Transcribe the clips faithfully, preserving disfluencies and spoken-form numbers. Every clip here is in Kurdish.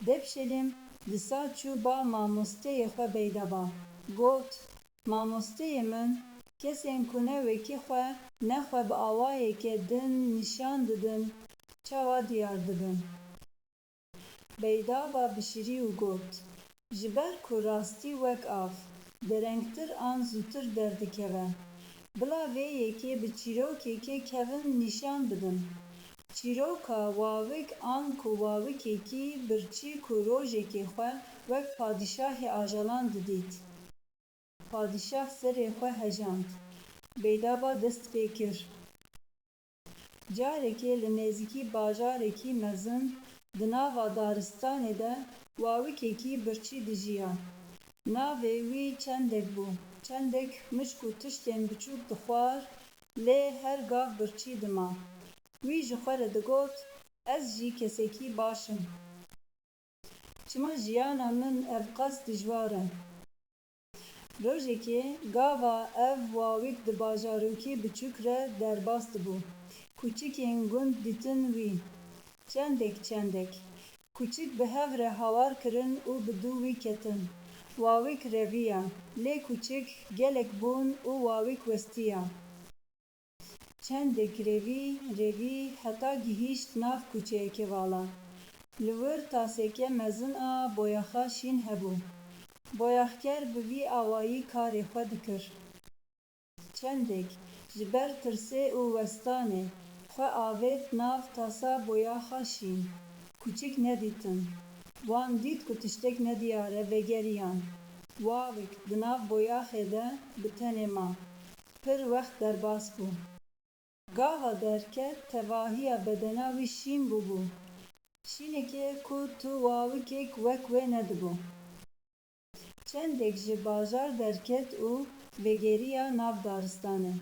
Depşelîm disa çû ba mamosteyê xwe Beydaba. Got, Mamosteyê min, kesên ku ne wekî xwe, ne xwe bi awayeke din nîşan didin, çawa diyar dibin? Beydaba bişirî û got, Ji ber ku rastî wek av, derengtir an zûtir derdikeve, bila vê yekê bi çîrokekê kevin nîşan bidin. Çîroka wawik an ku wawikekî birçî ku rojekê xwe wek padîşahê ajalan didît. Padîşah serê xwe hejand. Beydaba dest pê kir. Carekê li nêzîkî bajarekî mezin di nava daristanê de wawikekî birçî dijiya. Navê wî Çendek bû. Çendek mişk û tiştên biçûk dixwar, lê her gav birçî dima. Wî ji xwe re digot, Ez jî kesekî baş im. Çima jiyana min evqas dijwar e? Rojekê gava ev wawik di bajarokê biçûk re derbas dibû. Kûçikên gund dîtin wî. Çendek çendek. Kûçik bi hev re hawar kirin û bi dû wî ketin. Wawik reviya, lê kûçik gelek bûn û wawik westiya. Çendek revî, revî heta gihîşt nav kuçeyeke vala. Li wir taseke mezin a boyaxa şîn hebû. Boyaxker bi vî awayî karê xwe dikir. Çendek ji ber tirsê û westanê xwe avêt nav tasa boyaxa şîn. Kuçik nedîtin. Wan dît ku tiştek nediyar e, vegeriyan. Wawik di nav boyaxê de bi tenê ma. Pir wext derbas bû. Gava derket, tevahiya bedena wî şîn bûbû. Şînekê ku tu wawikek wek wê nedibû. Çendek ji bajar derket û vegeriya nav daristanê.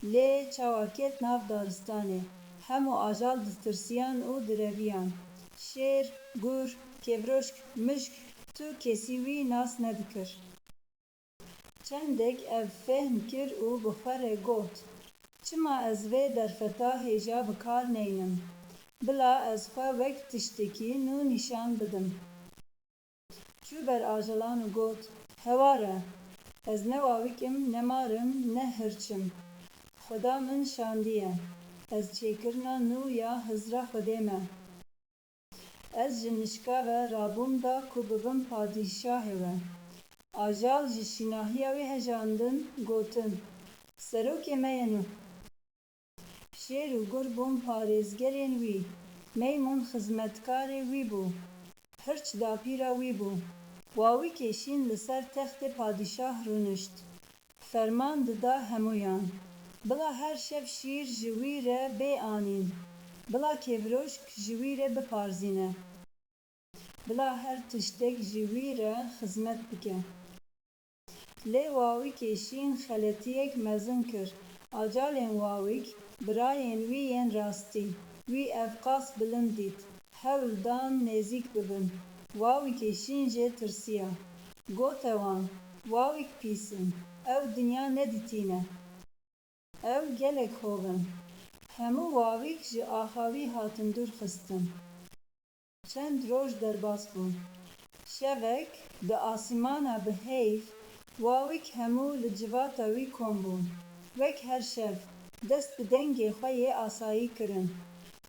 Lê çawa ket nav daristanê, hemû ajal ditirsiyan û direviyan. Şêr, gur, kevroşk, mişk, tu kesî wî nas nedikir. Çendek ev fehm kir û bi xwe re got, Çima ez vê derfeta hêja bi kar neynim? Bila ez xwe wek tiştekî nû nîşan bidim. Çû ber ajalan û got, Hewar e! Ez ne wawik im, ne mar im, ne hirç im. Xweda min şandiye. Ez çêkirina nû ya hizra Xwedê me. Ez ji nişka ve rabûm da ku bibim padîşahê we. Ajal ji şînahiya wî hejandin, gotin, Serokê me ye nû. Şêr û gur bûn parêzgerên wî, meymun xizmetkarê wî bû, hirç dapîra wî bû. Wawikê şîn li ser textê padîşah rûnişt. Ferman dida hemûyan, Bila her şev şîr ji wî re bê anîn, bila kevroşk ji wî re biparzîne. Bila her tiştek ji wî re xizmet bike. Lê wawikê şîn xeletiyek mezin kir. Acalên wawik, birayên wî yên rastî, wî evqas bilind dît. Hewl dan nêzîk bibin. Wawikê şîn jê tirsiya. Gote wan, Wawik pîs in. Ew dinya nedîtîne. Ew gelek hov in. Hemû wawik ji axa wî hatin dûr xistin. Çend roj derbas bûn. Şevek di asîmana bi heyv, wawik hemû li civata wî kom bûn. Wek her şev, dest bi dengê xwe yê asayî kirin.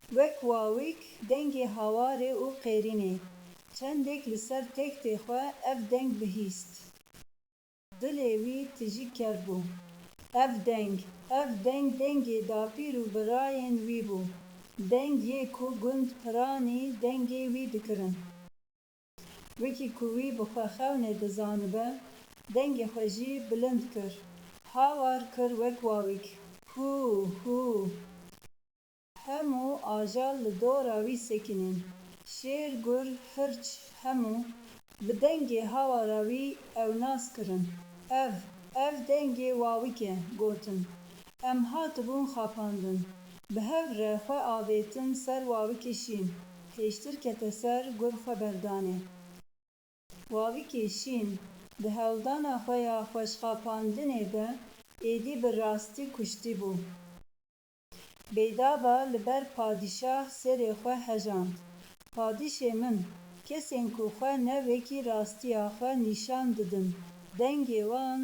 Wek wawik dengê hawarê û qêrînê. Çendek li ser tektê xwe ev deng bihîst. Dilê wî tijî ker bû. Ev deng, ev deng dengê dapîr û birayên wî bû. Deng yê ku gund piranî dengê wî dikirin. Wekî ku wî bi xwe xewnê dizanibe, dengê xwe jî bilind kir. Hawar kir wek wawik. Hû, hû. Hemû ajal li dora wî sekinîn. Şêr, gur, hirç, hemû bi dengê hawara wî ew nas kirin. Ev, ev dengê wawik e, gotin. Em hatibûn xapandin. Bi hev re xwe avêtin ser wawikê şîn. Pêştir kete ser, gur xwe berdanê. Wawikê şîn, di hewldana xwe ya xweşxapandinê de êdî bi rastî kuştî bû. Beydaba li ber padîşah serê xwe hejand. Padîşê min, Kesên ku xwe ne wekî rastiya xwe nîşan didin, dengê wan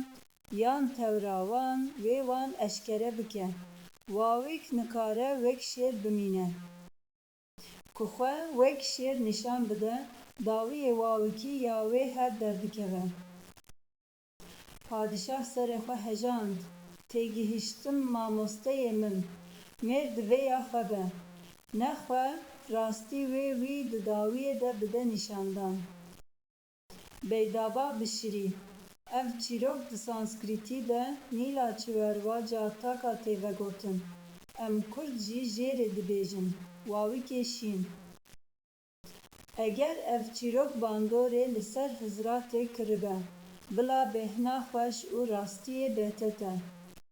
yan tewra wan wê wan eşkere bike. Wawik nikare wek şêr bimîne. Ku xwe wek şêr nîşan bide, dawiyê wawikî ya wê her derdikeve. Padîşah serê xwe hejand, têgihiştim mamosteyê min, mêr divê ya xwe be. Nexwe rastî wê wî di dawiyê de bide nîşandan. Beydaba Bişirî. Ev çîrok di Sanskrîtî de Nîla Çiwerwa Cattaka tê vegotin. Em kurd jî jê rê dibêjin, wawikê şîn. Eger ev çîrok bandorê li ser Hizratê kiribe, bila bêhna xweş û rastiyê bêhtir e.